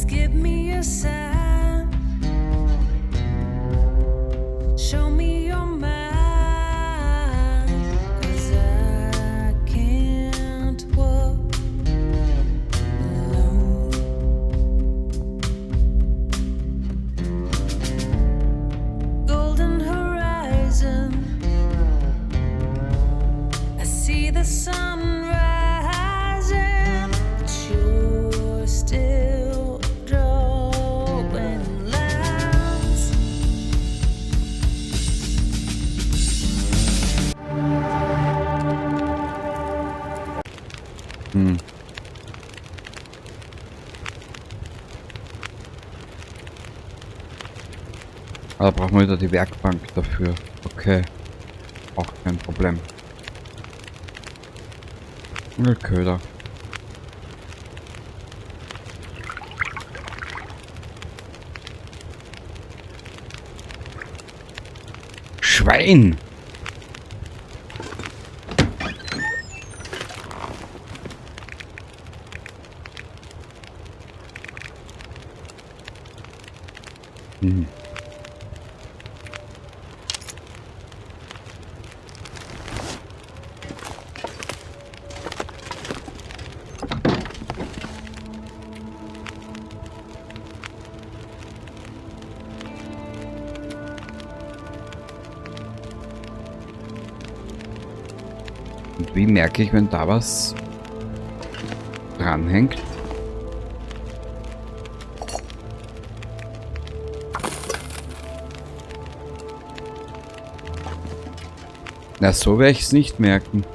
Please give me a sign. Show me your mind. 'Cause I can't walk alone. Golden horizon. I see the sun rising, but you're still drawing lines. Ah, da brauchen wir wieder die Werkbank dafür. Okay. Auch kein Problem. Köder. Schwein! Und wie merke ich, wenn da was dranhängt? Na, so werde ich's nicht merken.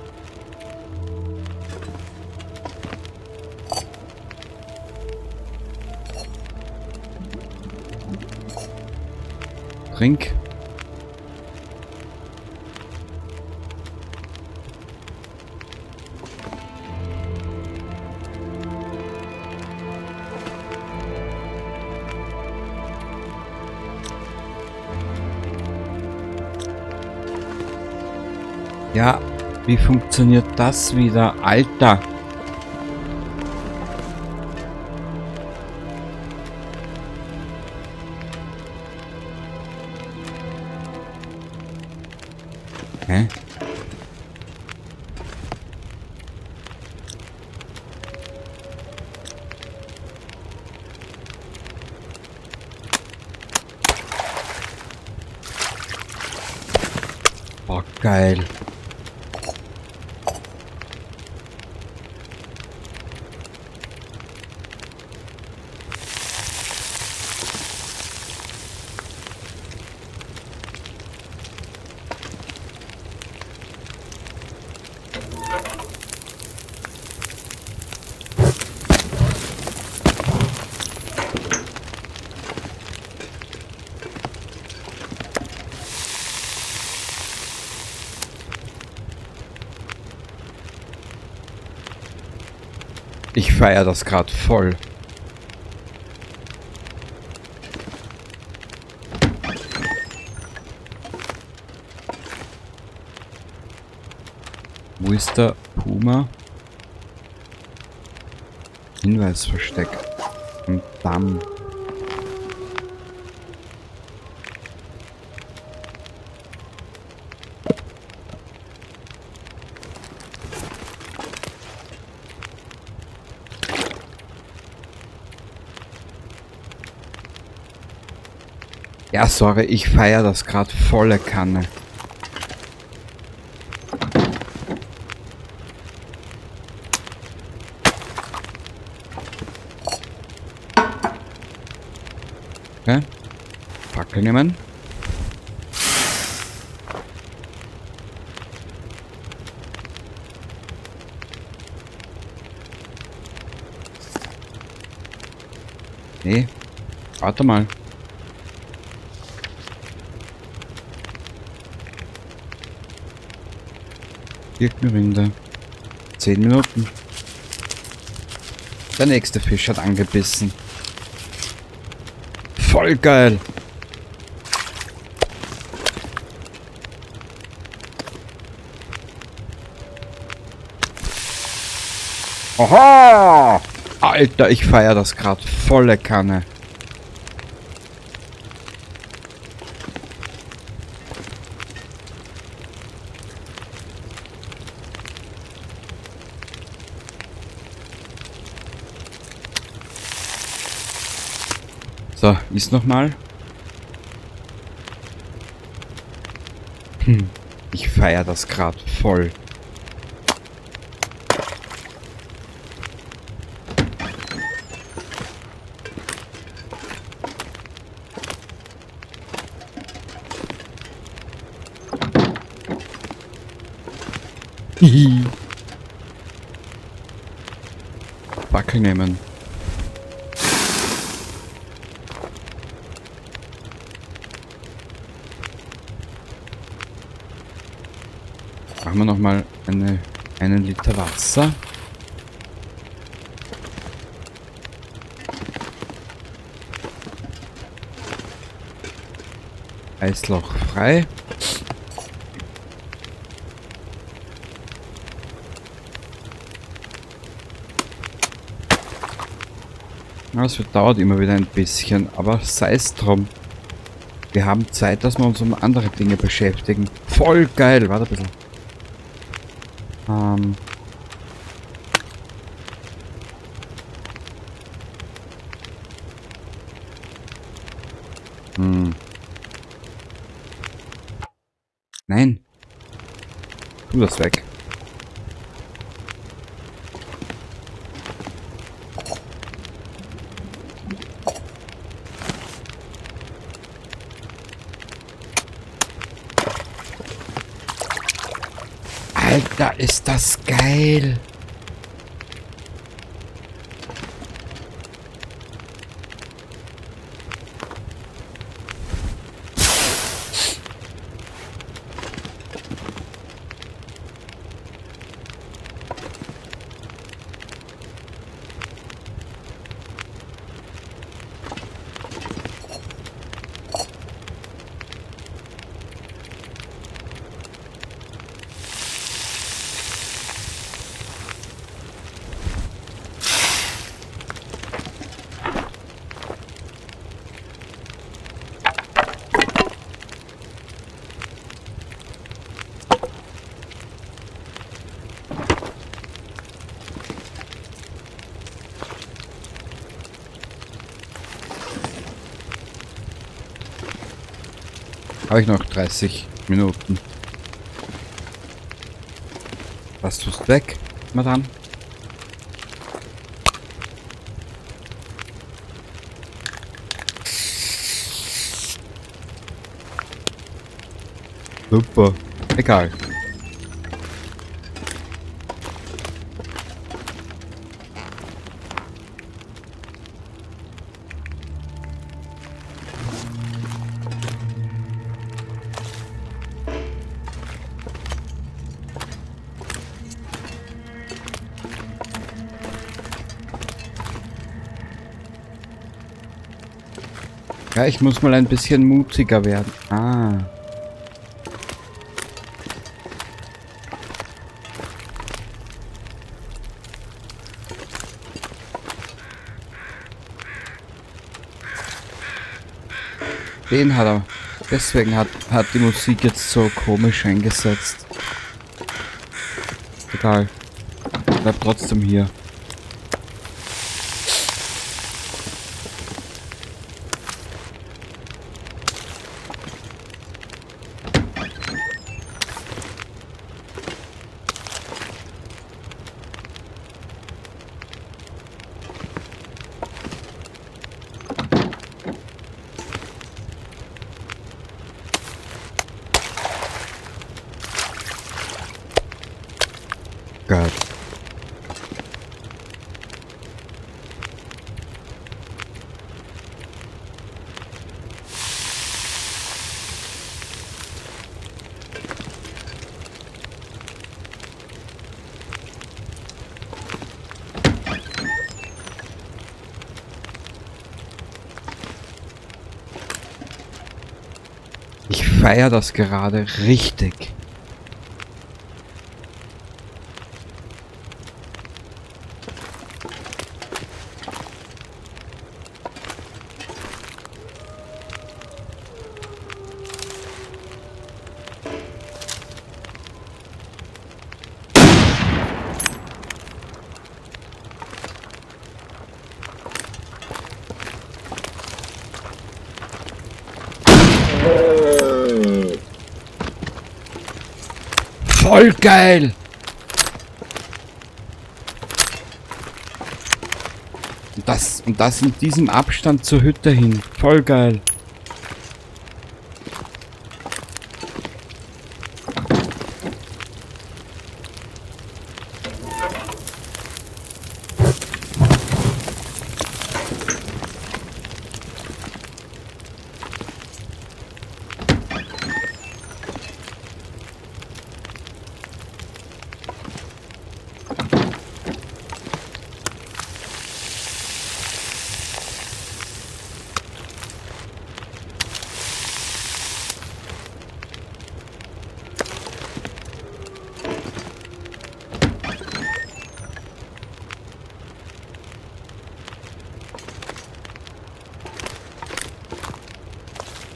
Trink. Ja, wie funktioniert das wieder? Alter! Hä? Oh, geil. Ich feier das grad voll. Wo ist der Puma? Hinweisversteck. Am Damm. Ja, sorry, ich feier das grad volle Kanne. Okay. Fackel nehmen. Nee. Warte mal. Birkenrinde. 10 Minuten. Der nächste Fisch hat angebissen. Voll geil. Aha! Alter, ich feiere das gerade volle Kanne. So, iss nochmal. Ich feiere das gerade voll. Fackel nehmen. Machen wir nochmal einen Liter Wasser. Eisloch frei. Es dauert immer wieder ein bisschen, aber sei es drum. Wir haben Zeit, dass wir uns um andere Dinge beschäftigen. Voll geil! Warte ein bisschen. Nein. Tu das weg. Alter, ist das geil! Habe ich noch 30 Minuten. Was tust du weg, Madame? Super. Egal. Ja, ich muss mal ein bisschen mutiger werden. Ah. Den hat er. Deswegen hat die Musik jetzt so komisch eingesetzt. Egal. Bleib trotzdem hier. Geil. Ich feiere das gerade richtig. Voll geil! Und das in diesem Abstand zur Hütte hin. Voll geil.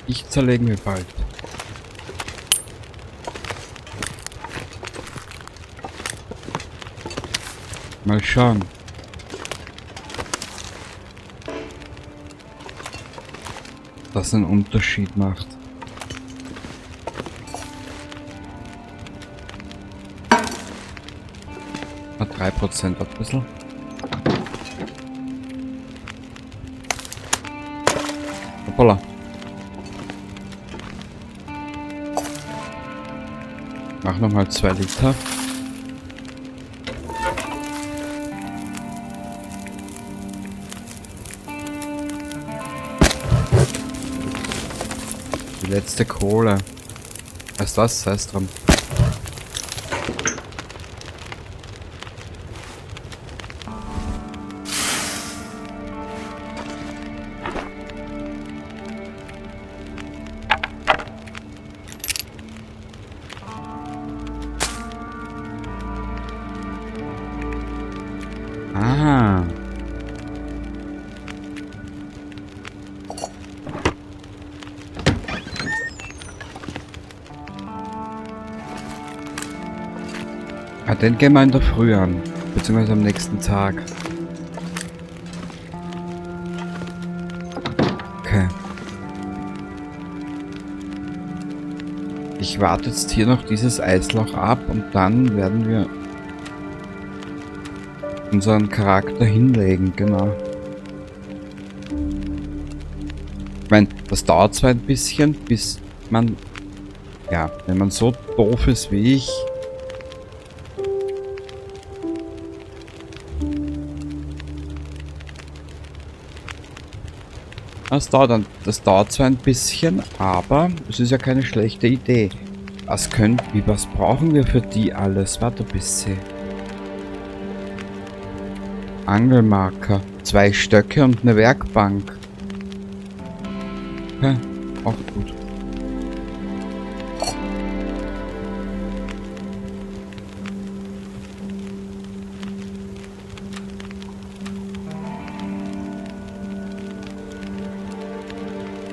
Ich zerlegen wir bald. Mal schauen. Das einen Unterschied macht. Ah, 3% ein bisschen. Hoppala. Mach nochmal 2 Liter. Die letzte Kohle. Was ist das? Sei es dran. Ah. Ah, den gehen wir in der Früh an, beziehungsweise am nächsten Tag. Okay. Ich warte jetzt hier noch dieses Eisloch ab und dann werden wir unseren Charakter hinlegen, genau. Ich mein, das dauert zwar ein bisschen, bis man, ja, wenn man so doof ist wie ich, das dauert zwar ein bisschen, aber es ist ja keine schlechte Idee. Was brauchen wir für die alles? Warte ein bisschen. Angelmarker. 2 Stöcke und eine Werkbank. Okay, auch gut.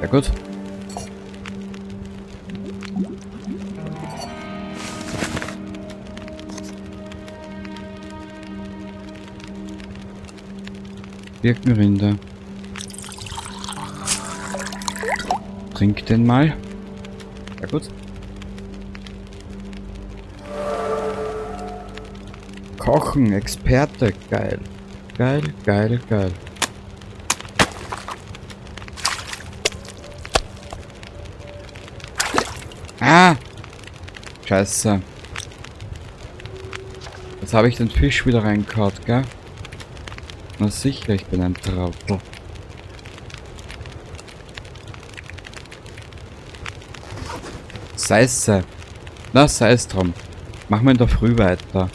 Ja gut. Birkenrinde. Trink den mal. Ja gut. Kochen, Experte. Geil. Geil, geil, geil. Ah! Scheiße. Jetzt habe ich den Fisch wieder reingehauen, gell? Na sicher, ich bin ein Trottel. Scheiße. Na, sei's drum. Machen wir in der Früh weiter.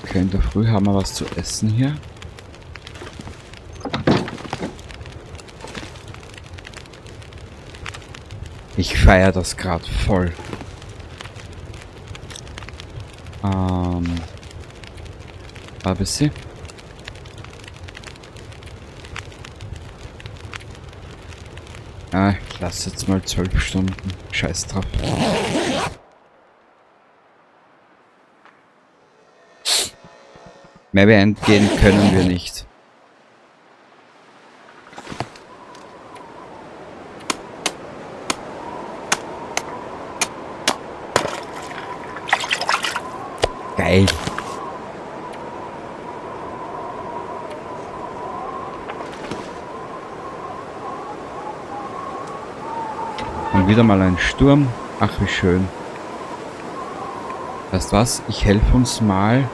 Okay, in der Früh haben wir was zu essen hier. Ich feier das grad voll. Ein bisschen. Ah, ich lass jetzt mal 12 Stunden. Scheiß drauf. Mehr wie eingehen können wir nicht. Geil. Und wieder mal ein Sturm. Ach, wie schön. Weißt was? Ich helfe uns mal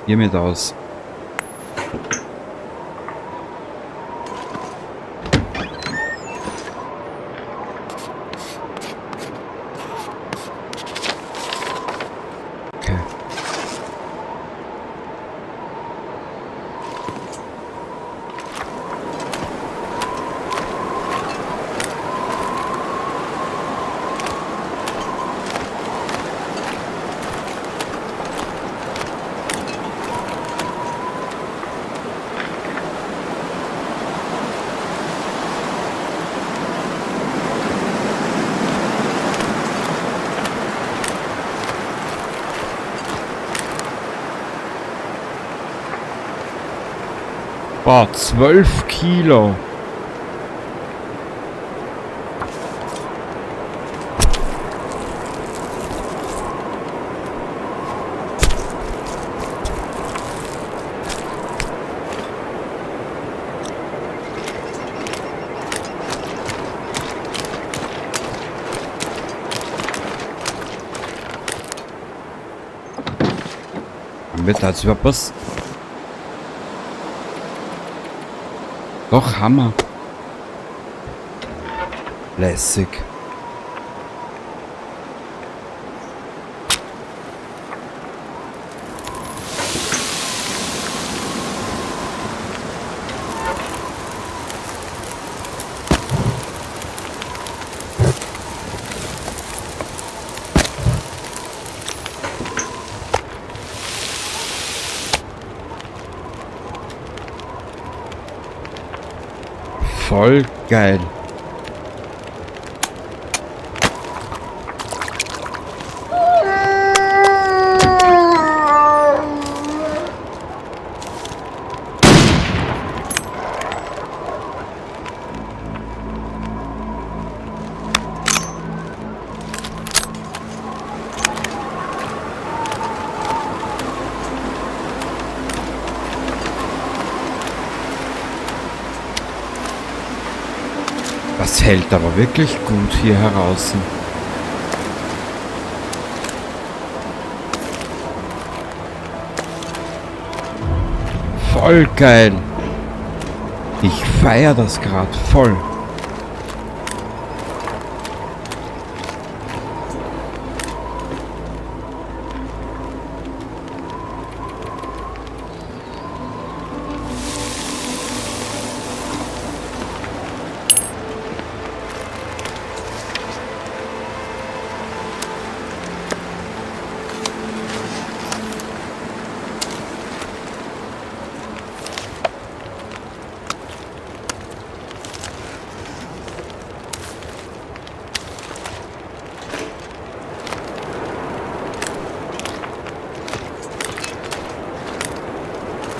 hiermit aus. Okay. Boah, 12 Kilo. Haben wir dazu überhaupt was? Doch, Hammer. Lässig. Voll geil. Das hält aber wirklich gut hier heraus. Voll geil. Ich feier das grad voll.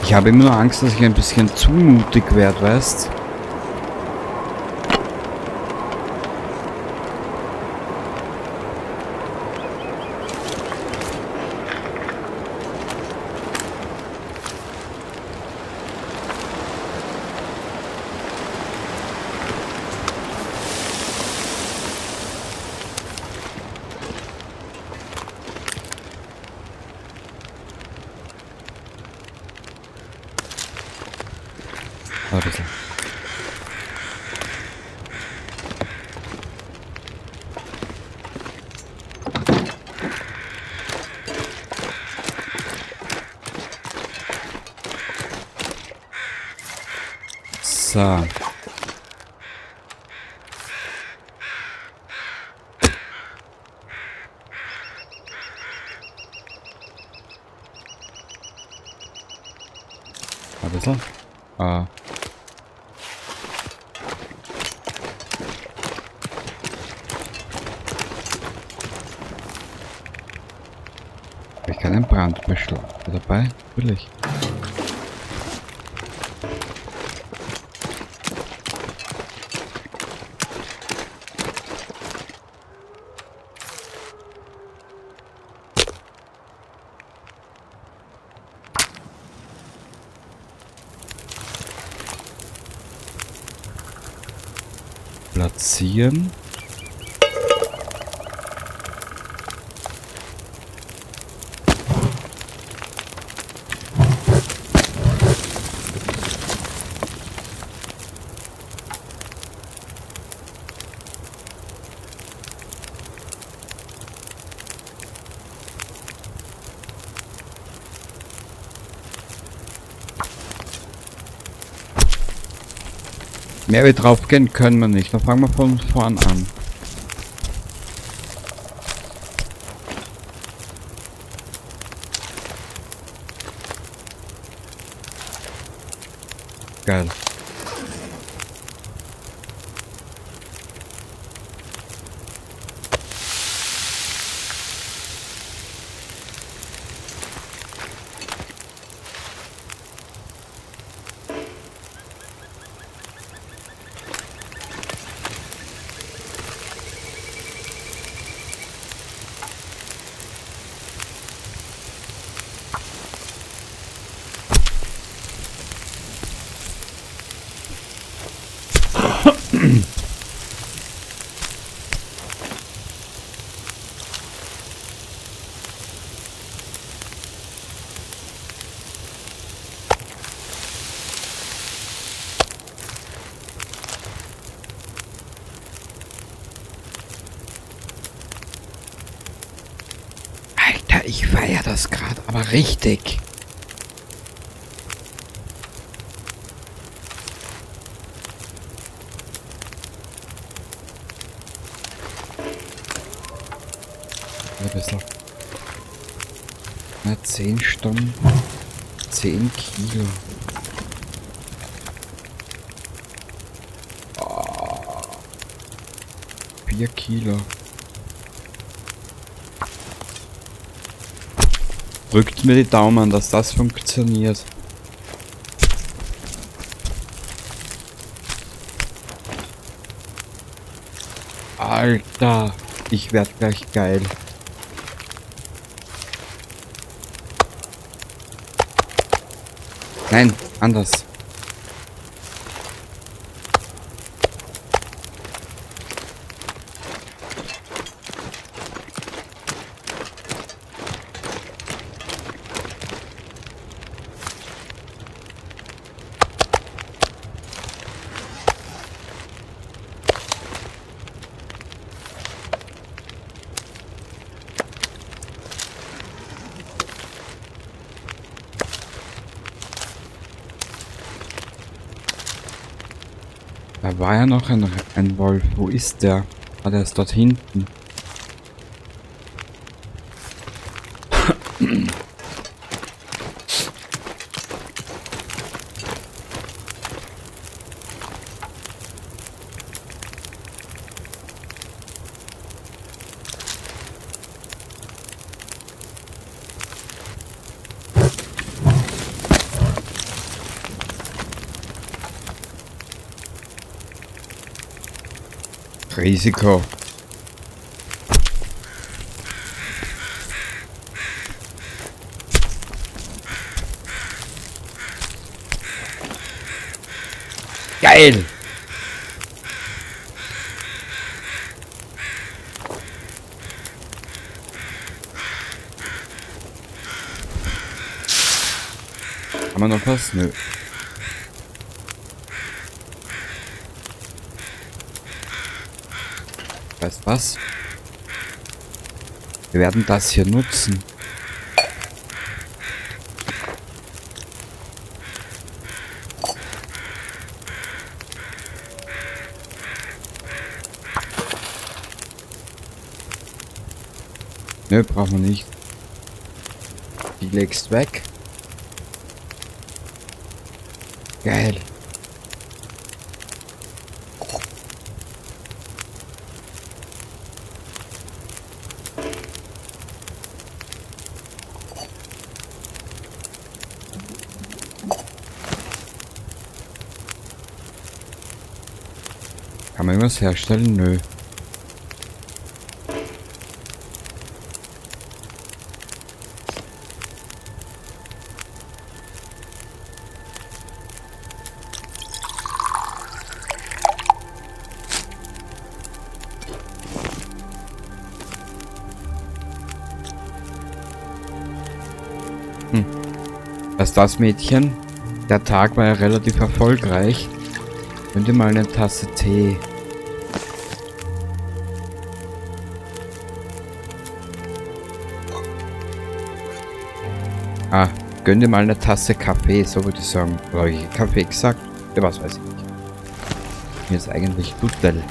Ich habe immer nur Angst, dass ich ein bisschen zu mutig werde, weißt? Ein bisschen. So. Ein bisschen. Ah. Habe ich keinen Brandbeschlag dabei? Natürlich. Platzieren. Mehr wie drauf gehen können wir nicht. Dann fangen wir von vorn an. Geil. Alter, ich feier das grad, aber richtig. Ein bisschen. Na, 10 Stunden, 10 Kilo. Oh, 4 Kilo. Drückt mir die Daumen, dass das funktioniert. Alter, ich werd gleich geil. Nein, anders. Da war ja noch ein Wolf. Wo ist der? Ah, der ist dort hinten. Risiko. Geil! Haben wir noch was? Nö. Weißt was? Wir werden das hier nutzen. Nö, brauchen wir nicht. Die legst weg. Geil. Irgendwas herstellen? Nö. Was ist das, Mädchen? Der Tag war ja relativ erfolgreich. Nimm dir mal eine Tasse Tee. Ah, gönn dir mal eine Tasse Kaffee, so würde ich sagen. Oder hab ich Kaffee gesagt? Ja, was weiß ich nicht. Mir ist eigentlich Dudel.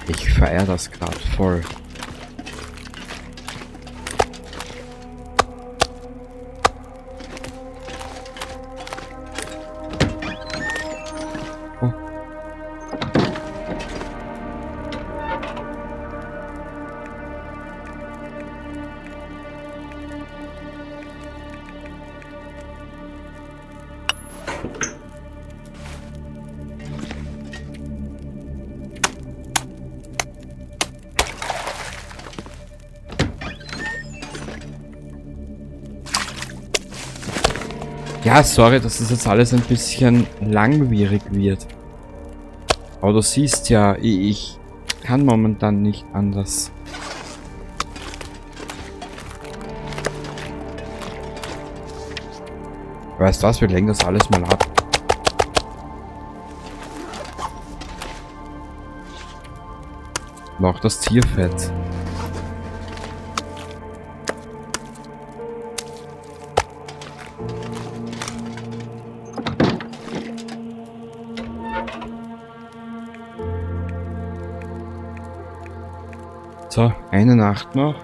Ich feier das grad voll. Oh. Ja, sorry, dass das jetzt alles ein bisschen langwierig wird. Aber du siehst ja, ich kann momentan nicht anders. Weißt du was, wir legen das alles mal ab. Und auch das Tierfett. So, eine Nacht noch.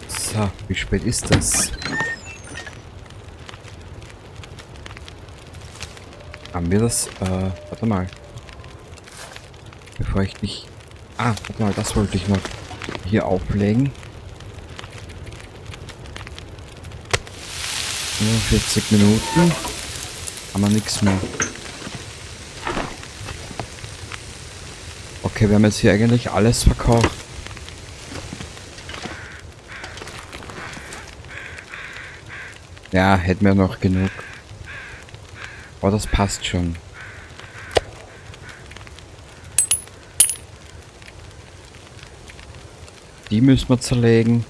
So, wie spät ist das? Haben wir das? Warte mal. Bevor ich dich... Ah, warte mal, das wollte ich noch hier auflegen. 45 Minuten. Haben wir nix mehr. Okay, wir haben jetzt hier eigentlich alles verkauft. Ja, hätten wir noch genug. Aber das passt schon. Die müssen wir zerlegen.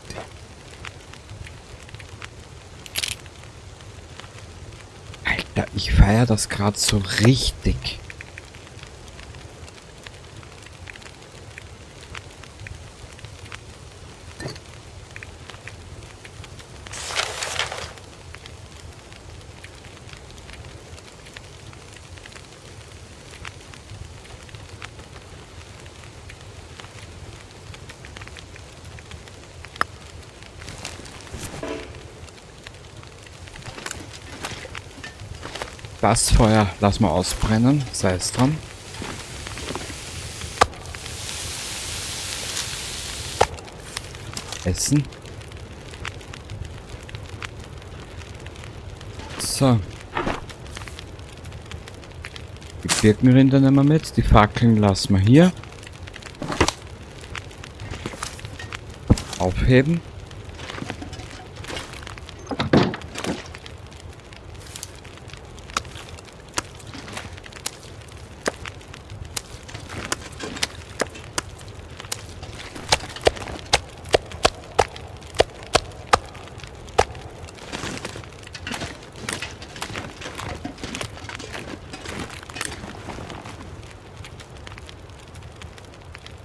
Alter, ich feier das grad so richtig. Das Feuer lassen wir ausbrennen, sei es dran. Essen. So. Die Birkenrinde nehmen wir mit, die Fackeln lassen wir hier. Aufheben.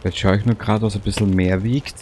Jetzt schaue ich nur gerade, was ein bisschen mehr wiegt.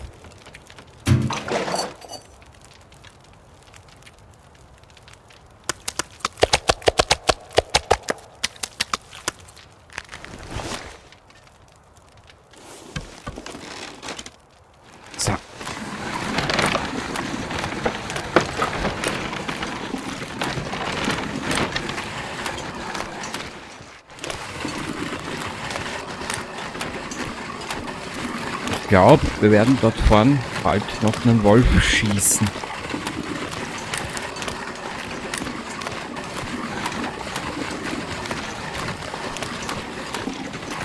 glaube, wir werden dort vorn bald noch einen Wolf schießen.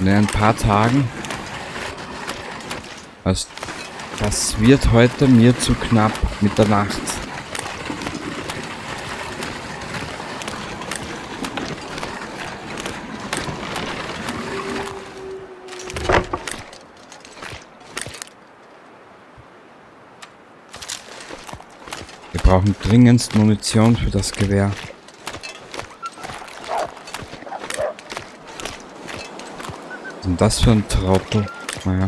In ein paar Tagen. Also, das wird heute mir zu knapp mit der Nacht. Wir brauchen dringendst Munition für das Gewehr. Was ist denn das für ein Trottel? Naja.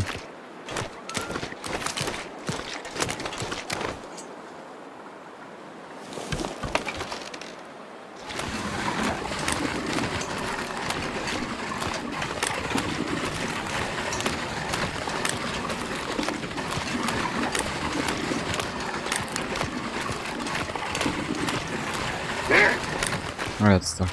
Ah, jetzt da.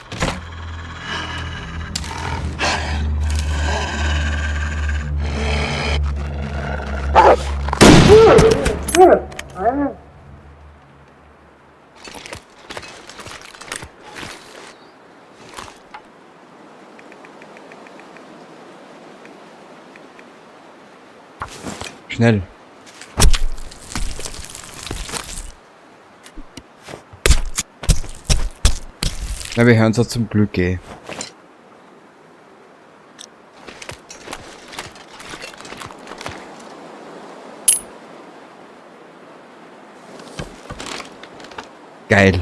Schnell. Na, wir hören es ja zum Glück eh. Geil.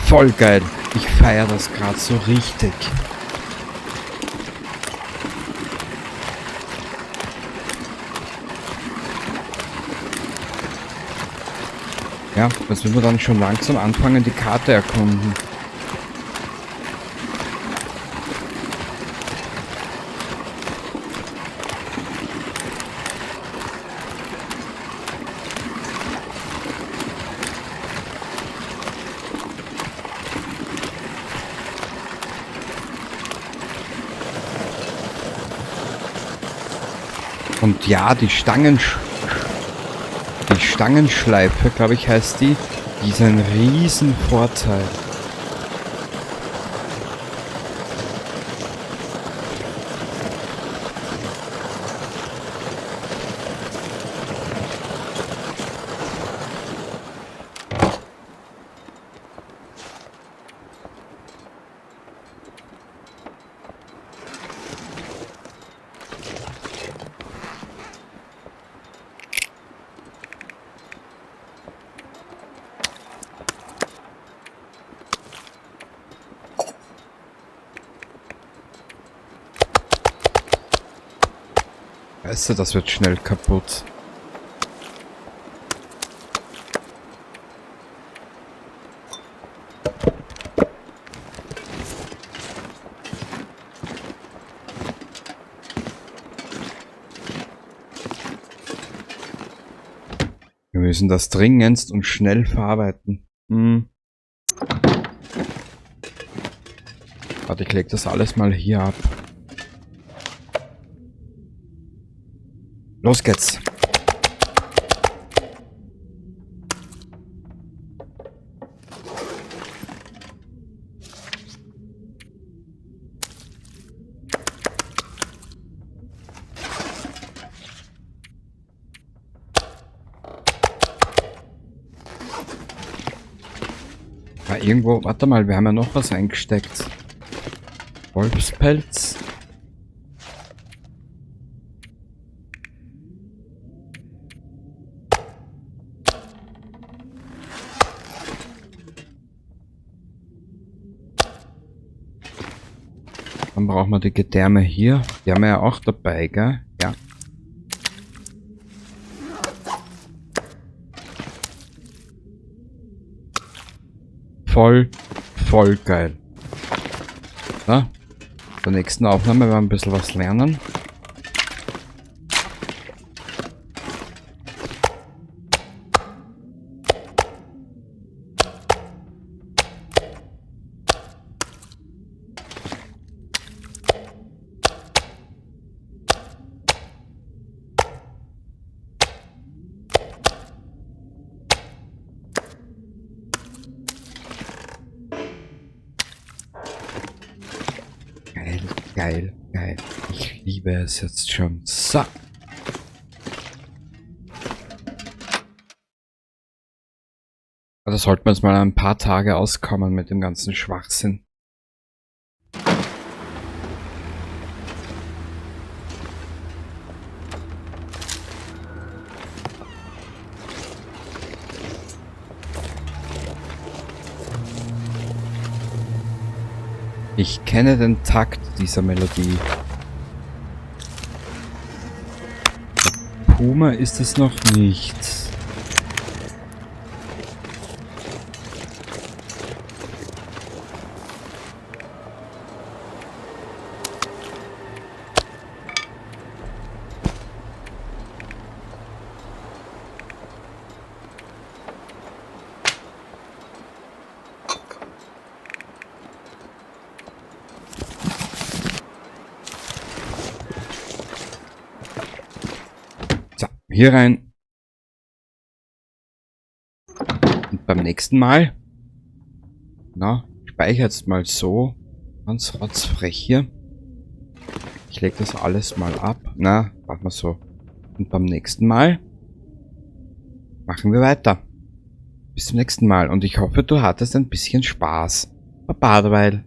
Voll geil. Ich feiere das grad so richtig. Ja, jetzt müssen wir dann schon langsam anfangen, die Karte erkunden. Und ja, die Stangenschleife, glaube ich, heißt die, die ist ein Riesenvorteil. Weißt du, das wird schnell kaputt. Wir müssen das dringendst und schnell verarbeiten. Warte, ich leg das alles mal hier ab. Los geht's. Ah, irgendwo, warte mal, wir haben ja noch was eingesteckt. Wolfspelz. Dann brauchen wir die Gedärme hier. Die haben wir ja auch dabei, gell? Ja. Voll, voll geil. Na, bei der nächsten Aufnahme werden wir ein bisschen was lernen. Geil, geil. Ich liebe es jetzt schon. So. Da sollten wir jetzt mal ein paar Tage auskommen mit dem ganzen Schwachsinn. Ich kenne den Takt dieser Melodie. Puma ist es noch nicht. So, hier rein. Und beim nächsten Mal, na, ich speichere jetzt mal so, ganz rotzfrech hier. Ich leg das alles mal ab. Na, machen wir so. Und beim nächsten Mal machen wir weiter. Bis zum nächsten Mal. Und ich hoffe, du hattest ein bisschen Spaß. Baba derweil.